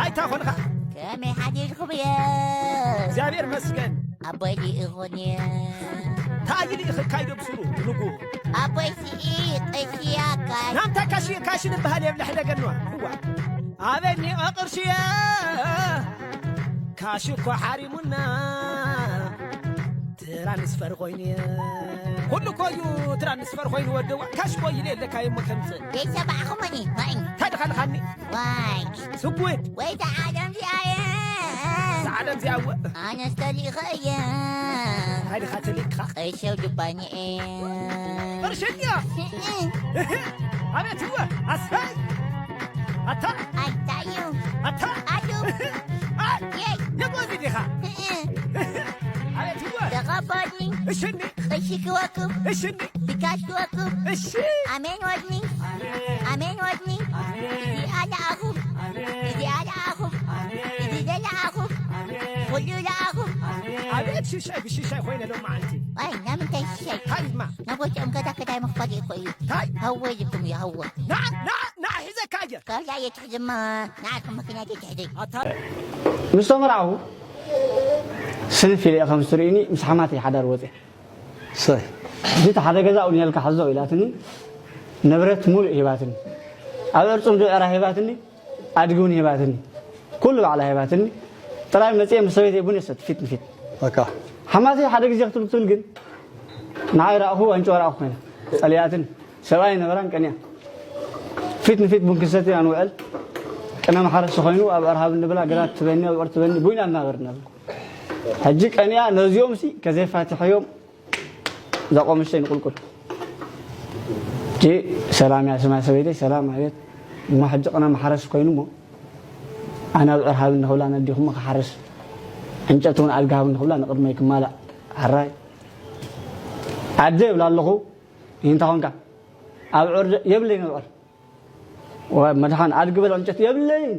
ኣይታ ኾንኻ? ከመይ ሓዲርኩም እየ? እግዚኣብሔር መስገን። ኣቦይ ዲኡ ኾን እየ። ታይሊ ይኽካይዶ ብስሩ ንጉ። ኣቦይ ስኢ ቀሽያ ካሽ። ናምታ ካሽ፣ ካሽ ዝበሃል የብለ ሕደገንዋ። እዋ። ኣበኒ ቅርሽየ። ካሽ እኮ ሓሪሙና። ትራንስፈር ኮይኑ እየ። ኩሉ እኮ እዩ ትራንስፈር ኮይኑ ወደዋ። ካሽ እኮ ኢለ የለካ እሞ ከምጽእ። ዘይሰማዕኹምኒ፣ ማይ። እንታይ ድኻ ልኻኒ? ዋይ። ስጉት። ወይ እዛ ዓለም እዚኣ እየ። እዛ ዓለም እዚኣ እወ። ኣነስ ተሊኸ እየ። እንታይ ድኻ ተሊቕኻ? ቀሸው ድባኒ እየ። ቅርሽኛ። እእ። ኣቤት እወ። ኣሰይ። ኣታ። ኣንታዩ። ኣታ። ኣዱ። ኣይ። የይ። የጎዚ ዲኻ? እእ። ኣቤት እወ። ተቐበልኒ። እሽኒ። ቀሺ ክወክብ። እሽኒ። ብካሽ ክወክብ። እሺ። ኣሜን ወድኒ። ኣሜን ወድኒ። እዚኣ ለኣኹ። እዚኣ ለኣኹ። እዚ ዘለኣኹ። ኩሉ ለኣኹ። ኣቤት ሽሻይ ብሽሻይ ኮይነ ሎመዓንቲ። ኣይ፣ ናምንታይ ሽሻይ? ሃይማ። ናጎጨም ከዳ ከዳይ መኽፈሊ እኮ እዩ። ታይ? ሃወ ኢልኩም እዩ፣ ሃወ። ና፣ ና፣ ና ሒዘካ እየ። ካብዛ እየ ትሕዝማ፣ ንዓኩም መኪና እየ ትሕዘይ። ኣታ- ምስ ተመርዓኹ ስንፍ ኢለ እየ ከም ዝትርእዩኒ ምስ ሓማተይ ሓዳር ወፅየ። ሰይ። እቲ ሓደ ገዛ እውን የልካ ሓዞ ኢላትኒ፣ ንብረት ሙሉእ ሂባትኒ። ኣብ ዕርጹም ድዕራ ሂባትኒ፣ ኣድጊ እውን ሂባትኒ። ኩሉ ባዕላ ሂባትኒ። ጥራይ መጽየ ምስ ሰበይተይ ቡን የሰት ፊት ንፊት። በቃ። ሓማተይ ሓደ ግዜ ክትብል ትብል ግን ንዓይ ረኣኹ፣ ኣንጭዋ ረኣኹ ኮይና። ጸሊኣትኒ። ሰብኣይ ነበራን ቀንያ። ፊት ንፊት ቡን ክንሰቲ ኢና ንውዕል። ቅነ ማሕረስ ኮይኑ ኣብ ኣርሃብ እንብላ ግራት ትበኒ፣ ኣብ ዑር ትበኒ፣ ቡይና እናበርና። ሕጂ ቀንያ ነዚኦምሲ ከዘይፋትሐዮም እዛ ቆመሽተይ ንቁልቁል። እጂ ሰላም እያ ስማ ሰበይተይ፣ ሰላም ኣቤት። እሞ ሕጂ ቅነ ማሕረስ ኮይኑ እሞ ኣነ ኣብ ዕር ሃብኒ ክብላ ነዲኹሞ ክሓርስ፣ ዕንጨቲ እውን ኣድጊ ሃብኒ ክብላ ንቕድመይ ክማላእ። ሕራይ ኣደ ይብላ ኣለኹ። ይንታ ኾንካ ኣብ ዕር ደ-፣ የብለይን ኣብ ዕር። ወ-፣ መድሓን ኣድጊ በል ዕንጨቲ የብለይን።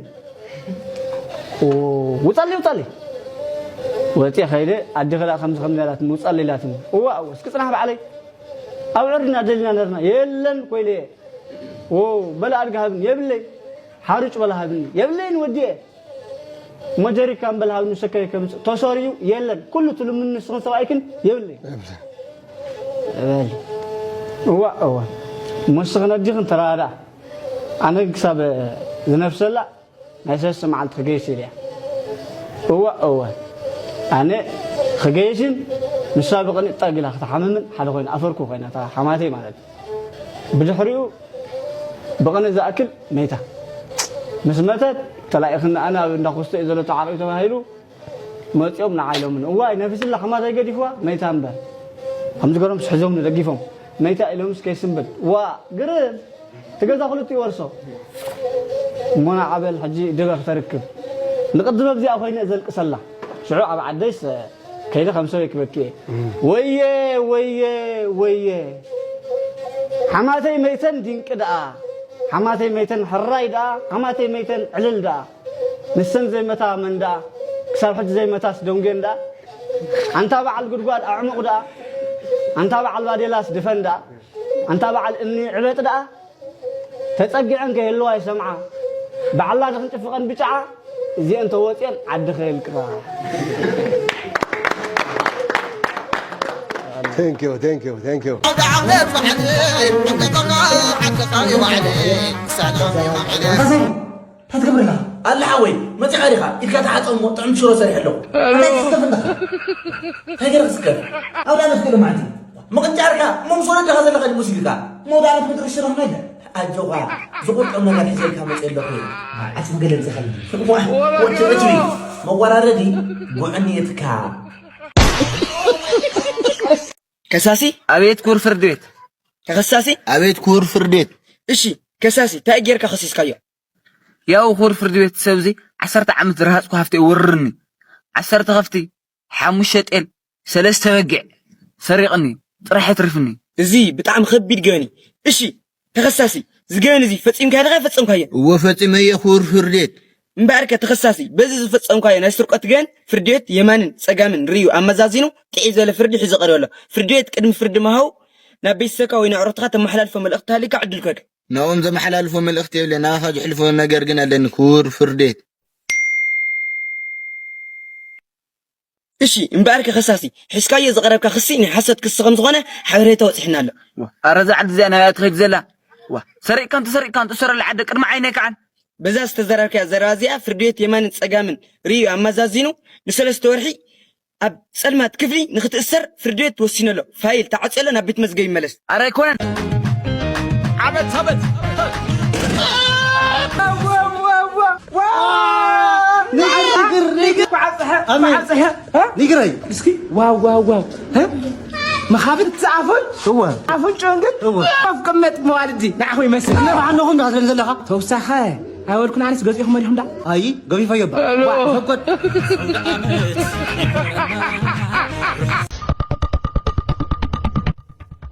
ው-፣ ውጻለይ፣ ውጻለይ። ወጺኤ ከይደ፣ ኣዴኺ ደኣ ከምዚ ከምዚ ኢላትኒ፣ ውጻለይ ኢላትኒ። እዋ፣ እዋ፣ እስኪ ጽናሕ ባዕለይ። ኣብ ዕርድና ደሊና ነርና፣ የለን ኮይለየ። ዎ፣ በል ኣድጊ ሃብኒ፣ የብለይ። ሓሩጭ በል ሃብኒ፣ የብለይን ወዲኤ። እሞ ጀሪካን በል ሃብኒ፣ ሰከይ ከምጽእ። ተሰሪዩ፣ የለን። ኩሉ ትልምኒ ንስኽን ሰብኣይክን፣ የብለይ። እበል። እዋ፣ እዋ። እሞ ንስኽን ኣዲኽን ተረዳድኣ። ኣነ ክሳብ ዝነፍሰላ ናይ ሰለስተ መዓልቲ ክገይሽ ኢለ እያ። እዋ፣ እዋ። ኣነ ክገይሽን ንሳ ብቕንኢ ጠግ ኢላ ክትሓምምን ሓደ ኮይኑ ኣፈርኩ ኮይና እታ ሓማተይ ማለት እዩ። ብድሕሪኡ ብቕንኢ ዝኣክል መይታ። ምስ መተት ተላኢኽኒ ኣነ ኣብ እንዳ ኮስቶ እዩ ዘሎ ተዓርዩ ተባሂሉ መጺኦም ንዓይ ኢሎምኒ። እዋይ ነፊስላ ሓማተይ ገዲፍዋ መይታ እምበር። ከምዚ ገሮም ስሕዞምኒ ደጊፎም። መይታ ኢሎምስ ከይስንብድ። ዋ ግርም! እቲ ገዛ ክልቲኡ ወርሶ። እሞ ንዓ በል ሕጂ ድበ ክተርክብ። ንቕድመ እግዚኣብሔር ኮይነ ዘልቅሰላ። ሽዑ ኣብ ዓደይስ ከይደ ከም ሰበይ ክበኪ እየ። ወየ፣ ወየ፣ ወየ። ሓማተይ መይተን ድንቂ ደኣ። ሓማተይ መይተን ሕራይ ደኣ። ሓማተይ መይተን ዕልል ደኣ። ንሰን ዘይመታ መን ደኣ። ክሳብ ሕጂ ዘይመታስ ደንጉየን ደኣ። ኣንታ በዓል ጉድጓድ ኣዕሙቕ ደኣ። ኣንታ በዓል ባዴላስ ድፈን ደኣ። ኣንታ በዓል እምኒ ዕበጥ ደኣ። ተጸጊዐን ከይህልዋ ይሰምዓ። ባዕላ ድኽንጭፍቐን ብጫዓ፣ እዚአን ተወጺአን ዓዲ ከየልቅቓ። Thank you, thank you, thank you. እንታይ ትገብር ኣለኻ? ኣለ ሓወይ፣ መጺኻ ዲኻ? ኢድካ ተሓጸብ እሞ ጥዕም ሽሮ ሰሪሐ ኣለኹ። እንታይ ትስከፍ ኣለኻ? እንታይ ገይረ ክስከፍ? ኣብ ላዕሊ ትከደ መዓልቲ። ምቕንጫርካ፣ እሞ ምስ ወለድኻ ዘለኻ ድዩ መሲልካ? እሞ ኣብ ላዕሊ ትምጥር ሽሮ ኸመይ ኢለ? ኣጆኻ፣ ዝቑርጠም ነገር ሒዘልካ መጺአ ኣለኹ። ዓጽሚ ገለ ምጺኻ ኢሉ። ዋ፣ ወዲ ርትዊ፣ መወራረዲ ጉዕንየትካ። ከሳሲ፣ ኣቤት ክቡር ፍርድ ቤት። ተኸሳሲ፣ ኣቤት ክቡር ፍርድ ቤት። እሺ፣ ከሳሲ፣ እንታይ ጌርካ ከሲስካዮ? ያው ክቡር ፍርድ ቤት፣ ሰብዚ ዓሰርተ ዓመት ዝረሃጽኩ ሃፍተይ ወርርኒ። ዓሰርተ ከፍቲ፣ ሓሙሽተ ጤል፣ ሰለስተ በጊዕ ሰሪቕኒ፣ ጥራሕ የትሪፍኒ። እዚ ብጣዕሚ ከቢድ ገበን እዩ። እሺ፣ ተኸሳሲ፣ እዚ ገበን እዚ ፈጺምካዮ ዲኻ ኣይፈጸምካዮን? እወ፣ ፈጺመዮ ክቡር ፍርድ ቤት። እምበኣርከ ተኸሳሲ፣ በዚ ዝፈጸምካዮ ናይ ስርቆት ገበን ፍርድ ቤት የማንን ጸጋምን ርእዩ ኣመዛዚኑ ጥዕይ ዝበለ ፍርዲ ሒዙ ቀሪቡ ኣሎ። ፍርድ ቤት ቅድሚ ፍርዲ ምሃቡ ናብ ቤተሰብካ ወይ ንኣዕሩኽትኻ ተመሓላልፎ መልእኽቲ ተሃልዩካ ዕድል ክህበካ። ንዕኦም ዘመሓላልፎ መልእኽቲ የብለይን፣ ናባኻ ዘሕልፎ ነገር ግን ኣለኒ ክቡር ፍርድ ቤት። እሺ እምበኣርከ ከሳሲ፣ ሒዝካዮ ዝቐረብካ ክሲ ናይ ሓሶት ክሲ ከም ዝኾነ ሓበሬታ ወጺሕና ኣሎ። ኣረ እዛ ዓዲ እዚኣ ናበይ ትኸይድ ዘላ? ዋ፣ ሰሪቕካ እንተ ሰሪቕካ እንተ ሰረላ ዓዲ ቅድሚ ዓይነይ ከዓን። በዛ ዝተዘራረብካያ ዘረባ እዚኣ ፍርዲ ቤት የማንን ጸጋምን ርእዩ ኣመዛዚኑ ንሰለስተ ወርሒ ኣብ ጸልማት ክፍሊ ንኽትእሰር ፍርዲ ቤት ወሲኑ ኣሎ። ፋይል ተዓጽዮ ኣሎ፣ ናብ ቤት መዝገብ ይመለስ። ኣረ ኣይኮነን። ዓመት ሰበት። ንግር፣ ንግር፣ ንግር። ዓብጽሐ፣ ኣሜን። ዓብጽሐ፣ እ? ንግረይ። እስኪ፣ ዋው፣ ዋው፣ ዋው። እ? መኻብት ዝኣፉን? እወ። ኣፉንጭኡን ግን? እወ። ኣፍ ቅመጥ መዋልዲ፣ ንዓኹ ይመስል። እነ ብሓንኹም ዳትለን ዘለኻ? ተውሳኸ፣ ኣይወልኩን ኣነስ ገዚእኹም መዲኹም ዳ? ኣይ፣ ገፊፈዮ እባ። ዋ፣ ፈቆድ።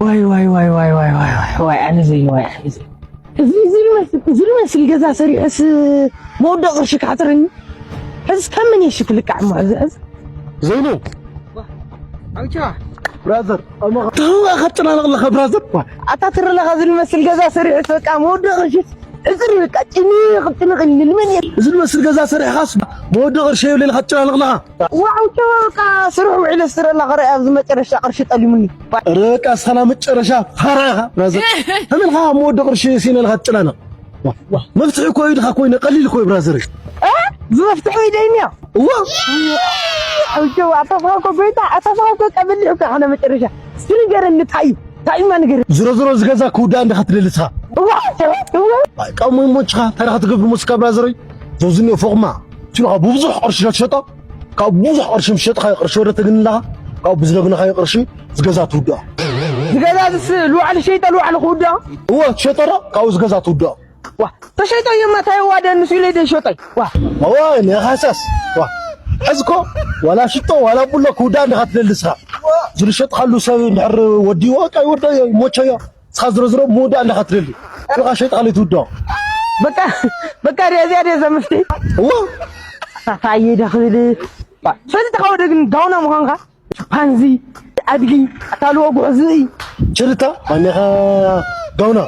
ዋይ፣ ዋይ፣ ዋይ፣ ዋይ፣ ዋይ፣ ዋይ፣ ዋይ፣ ኣነ ዘይ፣ ዋይ፣ ኣነ ዘይ። እዚ፣ እዚ ልመስል፣ እዚ ልመስል ገዛ ሰሪሐስ መወደኢ ቅርሺ ክሓፅረኒ። ሕዝስ ካብ መን እየ ሽክ ልቃዕ እሞ ኣብዚ ሕዝ? ዘይኑ። ኣውቻ። ብራዘር፣ ኣሞ ተው፣ ኣኸጨናነቕ ኣለኻ ብራዘር። ዋ። ኣታ ትርለኻ እዚ ልመስል ገዛ ሰሪሐስ በቃ መወደኢ ቅርሺ እፅር በቃ ጭንቕ፣ ጭንቕ ኢልኒ። ልመን እየ። እዚ ልመስል ገዛ ሰሪሕኻስ መወደኢ ቅርሺ የብለይ ኢልካ ትጨናነቕ ኣለኻ። ዋው፣ ተው፣ በቃ ስርሑ ውዒለ ስረላ ከረኣ ኣብዚ መጨረሻ ቅርሺ ጠሊሙኒ። ኧረ በቃ እስኻ ናብ መጨረሻ ፋራ ኢኻ ብራዘር። ከመይ ኢልካ መወደኢ ቅርሺ ሲነ ኢልካ ትጨናነቕ? ዋ፣ ዋ፣ መፍትሒ እኮ እዩ ኢልካ ኮይነ ቀሊል እኮ እዩ ብራዘር። እ? ዝመፍትሒ እዩ ደይንዮ? እዋ። ኣውጆ፣ ኣታስኻ እኮ ጎይታ፣ ኣታስኻ እኮ ቀበሊሕ እኮ ኢኻ ናብ መጨረሻ። እስኪ ንገረኒ፣ እንታይ እዩ? እንታይ እማ ንገረኒ? ዝሮ ዝሮ ዝገዛ ክውዳእ እንዲኻ ትደሊ ንስኻ። እዋ፣ እዋ። ኣይ፣ ካብ ሞይ ሞችኻ እንታይ ኢኻ ትገብር ሞችካ ብራዘረይ? ዘውዝኒኦ ፎቕማ። ችሉኻ ብብዙሕ ቅርሺ ዶ ትሸጦ? ካብ ብዙሕ ቅርሺ ምስ ሸጥኻዮ ቅርሺ ወደ ተግኒ ኣለኻ? ካብ ብዝለግነኻዮ ቅርሺ ዝገዛ ትውድኦ። ዝገዛ ዝስ ልውዓል ዝሸይጠ ልውዓል ክውድኦ? እወ፣ ትሸጦ ዶ? ካብኡ ዝገዛ ትውድኦ። ዋ፣ ተሸይጦ እየማ፣ እንታይ ዋደ ንሱ ኢለ ደይ ሸጠይ። ዋ። እወ፣ ንኻሳስ። ዋ። ሕዝኮ፣ ዋላ ሽጦ፣ ዋላ ቡሎ ክውዳ እንዲኻ ትደሊ ንስኻ። ዝሸጥኻሉ ሰብ እንድሕር ወዲዎ፣ በቃ ይወዶ እዮ፣ ይሞቸዮ። ንስኻ ዝሮ ዝሮ ምውዳእ እንዲኻ ትደሊ። ንኻ ሸይጥኻ ለይትውድኦ። በቃ፣ በቃ፣ ሪኣ እዚኣ ድየ ዘምፍቲ? እወ። ኣታታየ ዶ ክብል። ዋ፣ ፈልጥኻ ወደ ግን ጋውና ምዃንካ? ችምፓንዚ፣ ኣድጊ፣ ኣታልዎ ጉዕዝኢ። ችልታ፣ ማነኻ ጋውና?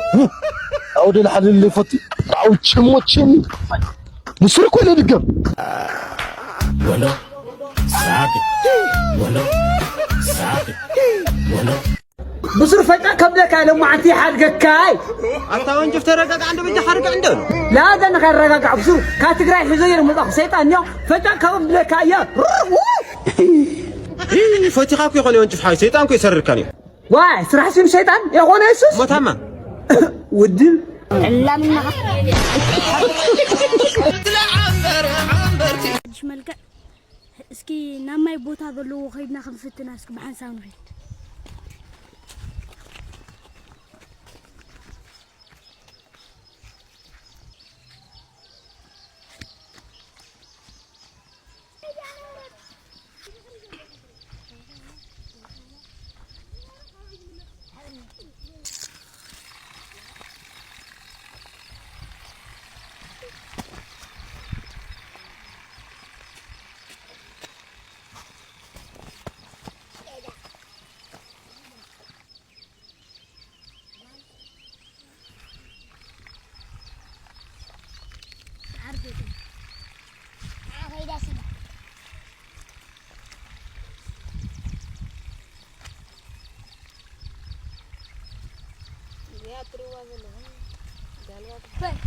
ኣውደ ለሓልል ፈቲ። ኣው ችሞ ችሚ። ንስር እኮ ኢለ ድገም። ወሎ ሳቢ፣ ወሎ ሳቢ፣ ወሎ። ብሱር ፈጫ ከብለካ ሎማዓንቲ ሓድገካይ። ኣታ ወንጅፍ ተረጋጋ፣ እንደ በጃ ሓድጋ እንደ ነው። ላዛ ንኸረጋጋ ብሱር ካብ ትግራይ ሒዞ ይርምጣ ሰይጣን እዮ። ፈጫ ከብለካ እያ። ይህ ፈቲኻ እኮ ይኾን የወንጭፍ ሓይ ሰይጣን እኮ ይሰርርካን እዩ። ዋይ ስራሕ ሲም ሰይጣን የኾነ የሱስ። ሞታማ። ውድብ ዕላምና። ሓድሽ መልክዕ። እስኪ ናብ ማይ ቦታ ዘለዎ ከይድና ክንፍትና እስኪ ብሓንሳብ ንኸይድ። እዚኣ እትርእይዋ ዘለኹም ጋልባ ትበሃል።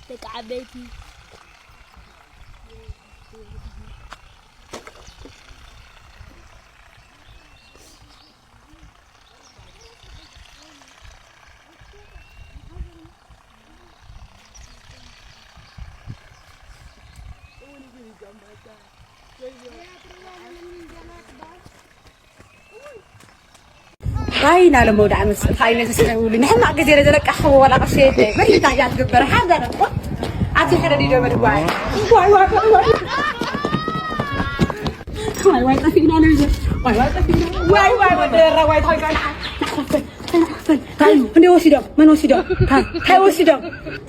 ደቂ ዓበይቲ። ራይና ለመውዳዕ መስል ፋይነ ተስለውሉ ንሕማቅ ግዜ ለዘለቃ ኸወ ዋላ ቅርሺ የለ በሪታ እያ ትግበር ሓዛ ነጥቆ ኣቲ ሕረዲ ደበል ዋይ ዋይ ዋይ ዋይ ዋይ ዋይ ጠፊእና ነብዘ ዋይ ዋይ ጠፊእና ዋይ ዋይ ወደራ ዋይ ታይቃና እንታይ እዩ? እንደ ወሲዶም፣ መን ወሲዶም? እንታይ ወሲዶም?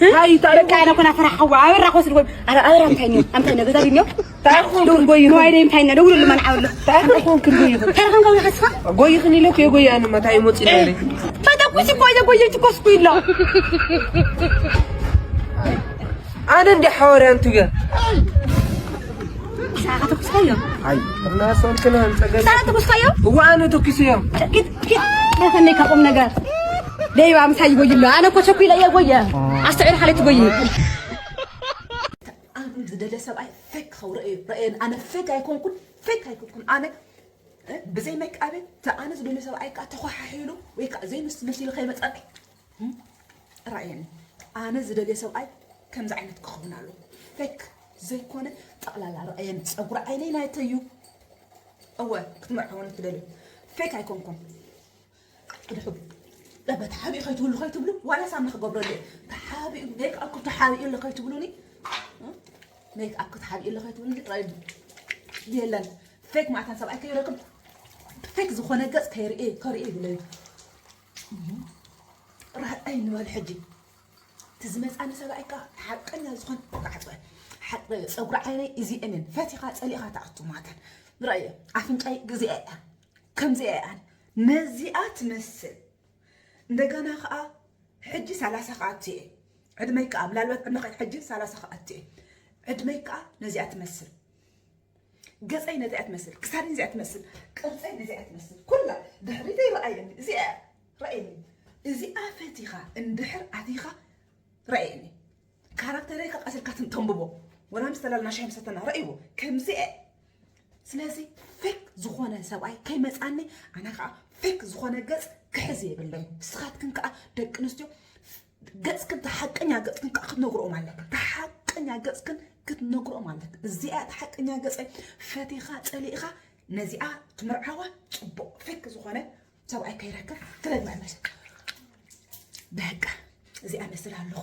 እንታይ፣ እንታይ በቃ፣ ኣነ እኮ ናፈራሕዋ፣ ኣበራ ክወስድ እኮ፣ ኣረ፣ ኣበራ እንታይ ነው? እንታይ ነው? ገዛ ድንዮ? እንታይ ይኹን? ደው፣ ጎይ ይኹን። ንዋይ ደይ እንታይ ነው? ደውልሉ፣ ማን ዓብሎ? እንታይ ይኹን? ክንዱ ይኹን። እንታይ ይኹን? ጎይ ይኹን። ጎይ ይኹን ኢለ እኮ፣ የጎይ ኣነ መታ ይሞጽእ ነይረ። ፈተኩሲ እኮ፣ የጎየ ትኮስኩ ኢሎ። ኣነ እንደ ሓዋርያ እንትገ። ንስኻ ከተኩስካዮ? ኣይ፣ እና ሰልክና ጸገም። ንስኻ ተኩስካዮ? እዋ፣ ኣነ ተኩስዮ። ኪድ፣ ኪድ፣ ከመይ ከቁም ነገር። ደይባ ምሳይ ይጎይሎ። ኣነ እኮ ቸኩለ እየ ጎየ። ኣስተውዕል፣ ሓለይ ትጎይ። ኣነ ዝደለ ሰብኣይ ፌክ ኸው ረእየ፣ ረእየን። ኣነ ፌክ ኣይኮንኩን፣ ፌክ ኣይኮንኩን። ኣነ፣ እ፣ ብዘይ ሜክኣፕ፣ እታ ኣነ ዝደለ ሰብኣይ ከኣ ተኾሓሒሉ ወይ ከኣ ዘይምስ-፣ መሲሉ ከይመጸኒ። እም? ራእየኒ። ኣነ ዝደልዮ ሰብኣይ ከምዚ ዓይነት ክኸውን ኣለዎ። ፌክ ዘይኮነ ጠቕላላ ራእየኒ። ጸጉሪ ዓይነይ ናይተይ እዩ። እወ፣ ክትምርዓወኒ ትደልዩ። ፌክ ኣይኮንኩን። ድሕር ለበ ተሓቢኡ ከይትብሉ፣ ከይትብሉ፣ ዋላ ሳምና ክገብረሉ እየ። ተሓቢኡ፣ ሜክ ኣፕ ተሓቢኡ ኣሎ ከይትብሉኒ። እ? ሜክ ኣፕ ተሓቢኡ ኣሎ ከይትብሉኒ። ራእየኒ። የለን። ፌክ ማእታን ሰብኣይ ከይረክብ፣ ፌክ ዝኾነ ገጽ ከይርኢ፣ ከርኢ ይብለዩ። ራእይ ንበል ሕጂ። እቲ ዝመጻኒ ሰብኣይ ከኣ ሓቀኛ ዝኾነ፣ ሓቀ-፣ ሓቀ-፣ ጸጉሪ ዓይነይ እዚአን እየን። ፈቲኻ ጸሊእኻ ትኣቱ ማተን። ራእየ ኣፍንጫይ ግዜኣ እያ። ከምዚኣ እያ። ነዚኣ ትመስል። እንደገና ከኣ ሕጂ ሰላሳ ከኣ ኣትየ። ዕድመይ ከኣ ምናልባት ዕድመ ሕጂ ሰላሳ ከኣ ኣትየ። ዕድመይ ከኣ ነዚኣ ትመስል። ገጸይ ነዚኣ ትመስል፣ ክሳደይ ነዚኣ ትመስል፣ ቅርጸይ ነዚኣ ትመስል፣ ኩላ ድሕሪተይ ረኣየኒ፣ እዚኣ ረኣየኒ። እዚኣ ፈቲኻ እንድሕር ኣቲኻ ረኣየኒ። ካራክተረይ ከቃሲልካ ትንተንብቦ፣ ወላ ምስ ተላልና ሻሂ ምሰተና ረእይዎ፣ ከምዚ እየ። ስለዚ ፌክ ዝኾነ ሰብኣይ ከይመጻኒ፣ ኣነ ከኣ ፌክ ዝኾነ ገጽ ክሕዝ የብለይ። ንስኻትክን ከኣ ደቂ ኣንስትዮ ገጽክን፣ እቲ ሓቀኛ ገጽክን ከዓ ክትነግርኦም ኣለክን። እቲ ሓቀኛ ገጽክን ክትነግርኦም ኣለክን። እዚኣ እቲ ሓቀኛ ገጸይ ፈቲኻ ጸሊእኻ ነዚኣ ትምርዓዋ ጽቡቕ። ፌክ ዝኾነ ሰብኣይ ከይረክብ ክረግመ መስ-፣ በቃ እዚኣ መስል ኣለኹ።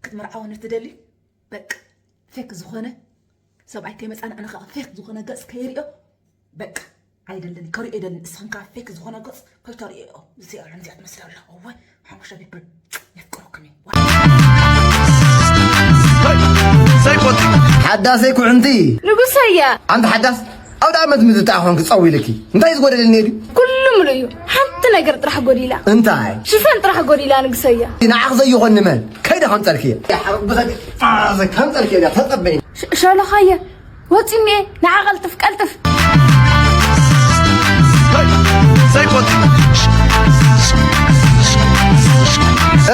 ክትምርዓወኒ ትደሊ? በቃ ፌክ ዝኾነ ሰብኣይ ከይመጻኒ ኣነ ከዓ ፌክ ዝኾነ ገጽ ከይርእዮ በቃ ኣይደልን፣ ከርእዮ ኣይደልን። እስኽን ከዓ ፌክ ዝኾነ ገጽ ከይተርእዮ። እዚ ኣብ ከምዚኣ ትመስል ኣላ። እወ ሓሙሽተ ቢብል የፍቅረኩም እዩ። ሓዳሰይ ኩዕንቲ ንጉሰያ። ኣንተ ሓዳስ ኣውደ ዓመት ምዝጣ ኾንክ ጸው ኢልኪ እንታይ ዝጎደለኒ እዩ? ኩሉ ምሉእ እዩ። ሓንቲ ነገር ጥራሕ ጎዲላ። እንታይ? ሽፈን ጥራሕ ጎዲላ ንጉሰያ። ንዓኽ ዘይኾን ንመን? ከይደ ከምጸልክዮ። ከምጸልክዮ እያ ተጸበይ። ሸሎኻየ ወፂኒ። ንዓ ቀልጥፍ ቀልጥፍ።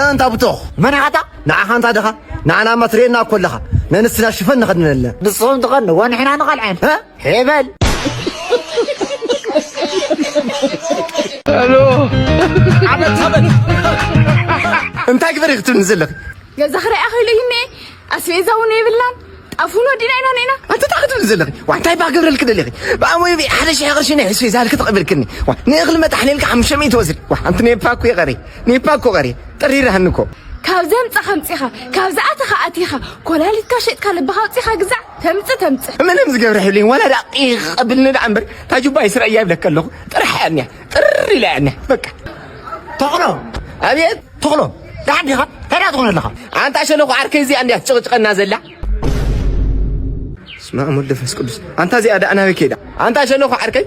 እንታ ብቶኽ መናኻታ ንዓኻ እንታ ድኻ ንዓና ማትርየና እኮ ኣለኻ። ነንስና ሽፈን ንኸድነለ ንስኹም ትኸድንዎ ንሕና ንቐልዐን። ሄበል። ኣሎ። ዓመት ኣመት። እንታይ ግበር ክትብልኒ ዘለኺ? ገዛ ክርኣ ክኢሉ እዩ እኒኤ። ኣስቤዛ እውን የብልናን። ጣፍ እውን ወዲና ኢና እኒኤና። ኣንቲ እንታይ ክትብሊ ዘለኺ? ዋ፣ እንታይ እባ ክገብረልኪ ደሊኺ? ብኣሞይ ሓደ ሽሕ ቅርሺ ናይ ኣስቤዛ ኢልኪ ተቐቢልክኒ። ዋ፣ ንእኽሊ መጣሕ ኢልኪ ሓሙሽተ ሚእቲ ወስዲ። ዋ፣ ኣንቲ ኔፓ እኮ ይቐሪ። ኔፓ እኮ ቀሪ። ጥሪራህኒ እኮ። ካብ ዘምጻኻ ኣምጺኻ፣ ካብ ዝኣተኻ ኣቲኻ፣ ኮላሊትካ ሸጥካ ልብኻ ኣውጺኻ ግዛዕ፣ ተምጽእ ተምጽእ። ምንም ዝገብረ የብለይን፣ ዋላ ደቂቕ ቀብልኒ ደኣ እምበር፣ እታ ጁባይ ስረያ ይብለካ ኣለኹ። ጥራሕ እያ እኒኣ፣ ጥር ኢላ እያ እኒኣ፣ በቃ። ተኽሎ። ኣቤት። ተኽሎ። ደሓን ዲኻ? እንታይ ደኣ ትኾን ኣለኻ? ኣንታ ሸለኹ ዓርከይ እዚኣ እንድያ ትጭቕጭቐና ዘላ። በስመ ኣብ ወወልድ ወመንፈስ ቅዱስ። ኣንታ እዚኣ ደኣ ናበይ ከይዳ? ኣንታ ሸለኹ ዓርከይ።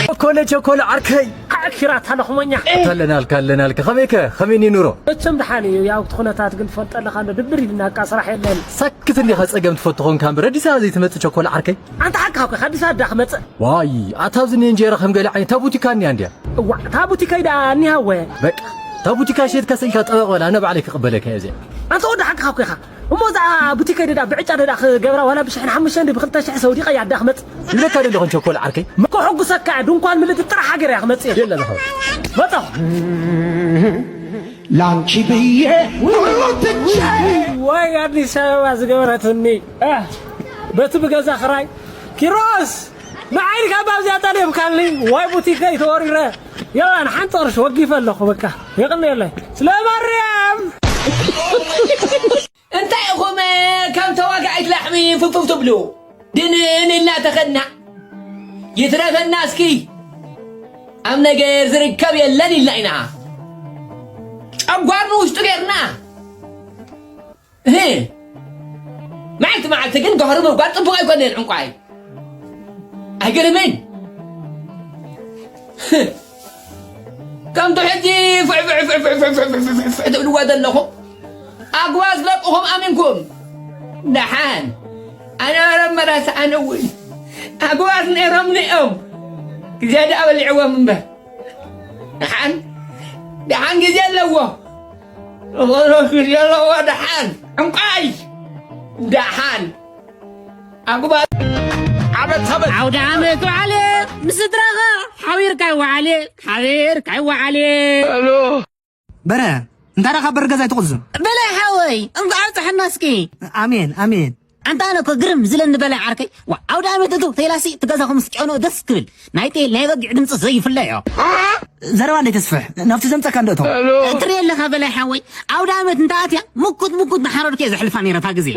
ቸኮለ፣ ቸኮለ ዓርከይ። ዓኪራታ ለኽሞኛ። ኣለናልካ፣ ኣለናልካ። ከመይከ? ከመይ እኒ ኑሮ? መቸም ደሓን እዩ። ያው እቲ ኩነታት ግን ትፈልጦ ኣለኻ፣ እንዶ ድብር ኢልና፣ በቃ ስራሕ የለን። ሳክት እንዲኻ ጸገም ትፈቱ ኾንካ እምበር፣ ኣዲስ ኣበባ ዘይትመጽእ ቸኮለ ዓርከይ? ኣንታ ሓቅኻ እኮ፣ ካብ ኣዲስ ኣበባ ክመጽእ። ዋይ፣ ኣታ ኣብዚ እኒ እንጀራ ከም ገለ ዓይነት፣ እታ ቡቲካ እኒኣ እንድያ። እዋ፣ እታ ቡቲከይ ደኣ እኒሃወ። በቃ፣ እታ ቡቲካ ሸይጥካ ስኢልካ ጠበቕ በል፣ ኣነ ባዕለይ ክቕበለካ እየ እዚኣ። ኣንታ ወዲ ሓቅኻ እኮ ኢኻ። እሞ እዛ ቡቲከይ ደዳ ብዕጫ ደዳ ክገብራ ዋላ ብሽሕን ሓሙሽተን ድዩ ብኽልተ ሽሕ ሰው ዲኻ ያዳ ክመጽእ? ይብለካ ደለኹ እንቸኮል ዓርከይ። ክሕጉሰካ እያ፣ ድንኳን ምልእቲ ጥራሕ ሃገር እያ ክመጽእ እየ። የለ ለኸ። መጣ። ላንቺ ብዬ ሁሉ ትቼ። ወይ ኣዲስ ኣበባ ዝገበረትኒ። እ፣ በቲ ብገዛ ክራይ። ኪሮስ! ንዓይ ኢልካ እባ ኣብዚኣ ጠሊምካኒ። ዋይ ቡቲከይ ተወሪረ። የዋን ሓንቲ ቅርሺ ወጊፈ ኣለኹ በቃ። የቕንየለይ። ስለ ማርያም! እንታይ ኢኹም ከም ተዋጋኢት ላሕሚ ፍፍፍ ትብሉ? ድንን ኢልና ተኸድና። ይትረፈና እስኪ ኣብ ነገር ዝርከብ የለን ኢልና ኢና ጨጓር ንውሽጡ ጌርና። እህ፣ መዓልቲ መዓልቲ ግን ገህሪ ምውጋድ ጽቡቕ ኣይኮነን። ዕንቋይ ኣይገርምን? ከምቲ ሕጂ ፍዕፍዕ ትብልዋ ዘለኹም ኣግባዝ ለቅኹም ኣሚንኩም። ደሓን ኣነ ረመራስ ኣነ እውን ኣግባዝ ነይሮምኒ እዮም። ግዜ ደኣ በሊዕዎም እምበር። ደሓን ደሓን ግዜ ኣለዎ። ግዜ ኣለዎ። ደሓን ዕንቋይ ደሓን ኣጉባ ዓመት ዓመት ዓውደ ዓመት ወዓለ። ምስድራኻ ሓቢርካ ይወዓለ። ሓቢርካ ይወዓለ። በረ እንታዳ ካብ በሪ ገዛ ኣይትቕዝም። በላይ ሓወይ እንኳዕ ኣብፀሐና እስኪ። ኣሜን ኣሜን። ኣንታ ኣነ እኮ ግርም ዝለኒ በላይ ዓርከይ። ዋ፣ ኣውደ ዓመት እቱ ቴላሲ ትገዛኹም ምስ ጨኖ ደስ ክብል ናይ ጤል ናይ በጊዕ ድምፂ ዘይፍለዮ። ዘረባ እንደ ተስፍሕ ናብቲ ዘምፀካ እንደ እቶም። ትርኢ ኣለኻ በላይ ሓወይ፣ ኣውደ ዓመት እንተ ኣትያ ምኩት ምኩት ንሓረር ከየ ዘሕልፋ ነይረታ ግዜ።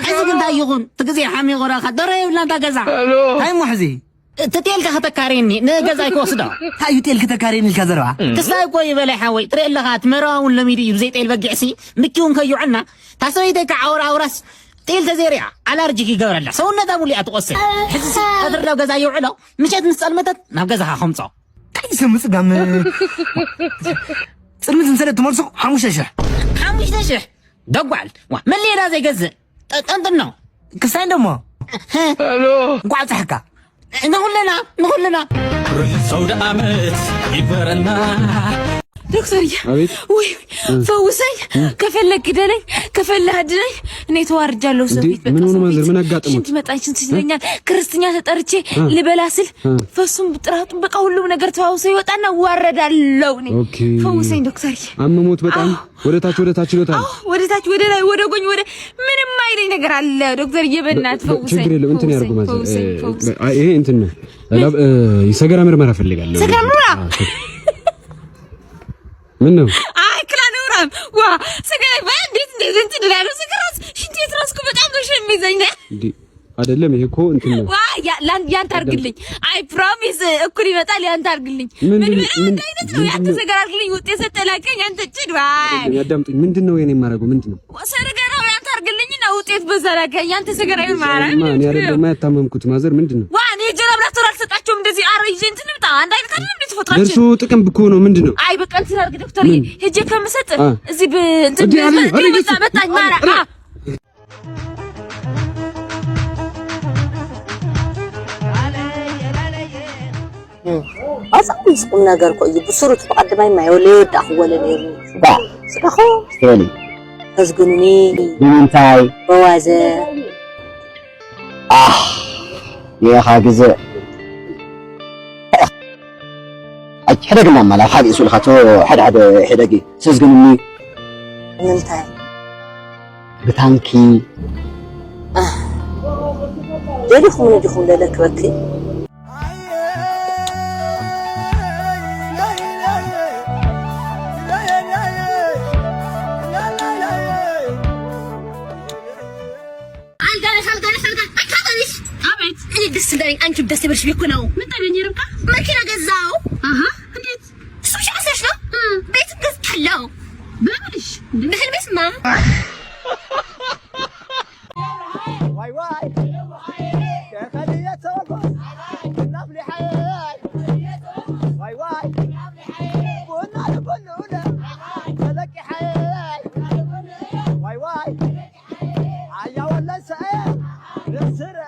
ሕዚ ግን እንታይ ይኹን እቲ ግዜ ሓሚቑ ረኻ ደረ የብልና እታ ገዛ። እንታይ እሞ ሕዚ? እቲ ጤልካ ከተካርየኒ ንገዛይ ክወስዶ። እንታይ እዩ ጤል ከተካርየኒ ኢልካ ዘረባ? ክሳይ እኮ እዩ በላይ ሓወይ፣ ትርኢ ኣለኻ እቲ መረባ እውን ለሚዱ እዩ ብዘይ ጤል በጊዕሲ ምኪውን ከይውዕልና። እታ ሰበይተይ ከዓ ኣውራ ኣውራስ ጤል ተዘይሪኣ ኣላርጂክ ይገብረላ፣ ሰውነታ ሙሉ እያ ትቆስል። ሕዚ ቀትሪ ናብ ገዛ የውዕሎ፣ ምሸት ምስ ጸልመተት ናብ ገዛኻ ከምጾ። እንታይ ዝሰምዕ ጽጋም? ጽልምት ምስ ሰደት ትመልሶ ሓሙሽተ ሽሕ። ሓሙሽተ ሽሕ? ደጓል። ዋ፣ መን ሌላ ዘይገዝእ? ጠ-፣ ጠንጥኖ። ክሳይ እንደሞ። ሄ። እንኳዕ ኣብፀሐካ። ንኹልና፣ ንኹልና። ርሑስ ኣውደ ዓመት ይግበረልና። ዶክተርዬ፣ አቤት። ውይ፣ እ። ፈውሰኝ። እ። ከፈለግ ግደለኝ፣ ከፈለግ አድነኝ። እኔ ተዋርጃለሁ ሰው እንዴ፣ ፊት። ምን በጣም ሆኖ ሰው ማዘር? ፊት ምን አጋጥሞት? ሽንት መጣኝ፣ ሽንት እ? ይለኛል። ክርስትኛ ተጠርቼ እ። ልበላ ስል እ። ፈሱም ጥራቱ በቃ ሁሉም ነገር ተዋውሶ ይወጣና እዋረዳለሁ እኔ። ኦኬ። ፈውሰኝ ዶክተርዬ። አመሞት በጣም? አዎ። ወደ ታች፣ ወደ ታች ይሎታል። አዎ፣ ወደ ታች፣ ወደ ላይ፣ ወደ ጎኝ፣ ወደ ምንም አይለኝ ነገር አለ። ዶክተርዬ በእናትህ በ-፣ በ-፣ ፈውሰኝ፣ ችግር የለም። እንትን ፈውሰኝ፣ ያርጉ ማዘር። ፈውሰኝ፣ እ፣ ፈውሰኝ። አይ፣ ይሄ እንትን ነው። ላብ-፣ እ፣ የሰገራ ምርመራ እፈልጋለሁ። ሰገራ ምርመራ? አዎ፣ ሰገ-፣ ምን ነው? አይ፣ ክላ ነውራም። ዋ፣ ሰገራ ባ-፣ እንዴት፣ እንዴት እንትን ይላሉ? ሰገራስ ሽንት ቤት ራሱ እኮ በጣም ነው ሸሚዘኝ። እንዴ፣ አይደለም፣ ይሄ እኮ እንትን ነው። ዋ፣ ያ-፣ ላን-፣ ያንተ አርግልኝ። አይ ፕሮሚስ እኩል ይመጣል። ያንተ አርግልኝ። ምን ምንድን ነው? ምን ምን አይነት ነው? ምንድን ያንተ ነው? ሰገራ አርግልኝ። ውጤት ሰጠህ ላከኝ። አንተ ጭድ ባይ። አይደለም፣ ያዳምጡኝ። ምንድን ነው የኔ የማደርገው? ምንድን ነው? ሰገራ ያንተ አርግልኝና ውጤት በዛ ላከኝ። ያንተ ሰገራ ይሁን ማራ። ማ-፣ እኔ አይደለም ያታመምኩት ማዘር። ምንድን ነው? ዋ፣ እኔ ጀረብ ላቶር አልሰጣቸውም። እንደዚህ አረ ይዤ እንትን ልምጣ። አንድ አይነት አይደለም እንዴ ተፈጥሯችን? ለእርሱ ጥቅም እኮ ነው። ምንድን ነው? አይ በቃ እንትን አርግ ዶክተር፣ ምን? ሄጄ ከምሰጥ አ። እዚህ ብ-፣ እንትን እንዴ፣ አለ፣ ብ-፣ አረ፣ መጣ፣ ይሱ-፣ መጣኝ ማራ። አረ፣ አ። ኣዛ ምስ ቁም ነገር እኮ እዩ። ብስሩ እቲ ብቐዳማይ ማይ ወለ ይወዳእኹ ወለ ነይሩ። ስጋ። ስጋ ኾ። ስትበሊ። ተዝግኑኒ። ብምንታይ? በዋዘ። ኣህ፣ የኻ ግዘ። ኣይ፣ ሕደግና እማ፣ ናብ ካልእ ስኡልካ፣ እቶ ሓደ ሓደ ሕደጊ፣ ሰዝግንኒ። ንምንታይ? ብታንኪ። ኣህ፣ ደሊኹምኒ ዲኹም ለለክበኪ? አልጋ ነሽ፣ አልጋ ነሽ፣ አልጋ ነሽ። አልጋ ነሽ። አቤት። እኔ ደስ እንዳለኝ አንቺም ደስ ይበልሽ ብዬ እኮ ነው። ምን ተገኘ ርብቃ? መኪና ገዛው። አሃ፣ እንዴት? እሱ ብቻ መስለሽ ነው? እም። ቤትም ገዝቻለሁ። በምንሽ? በህልሜስማ። ዋይ ዋይ፣ ተኸልየ ተወልኩ፣ እናፍሊሓይ። ዋይ ዋይ፣ ቡና ልቡን ንኡነ፣ ተለቂሓይ። ዋይ ዋይ፣ ኣያ ወለሰ፣ ንስረ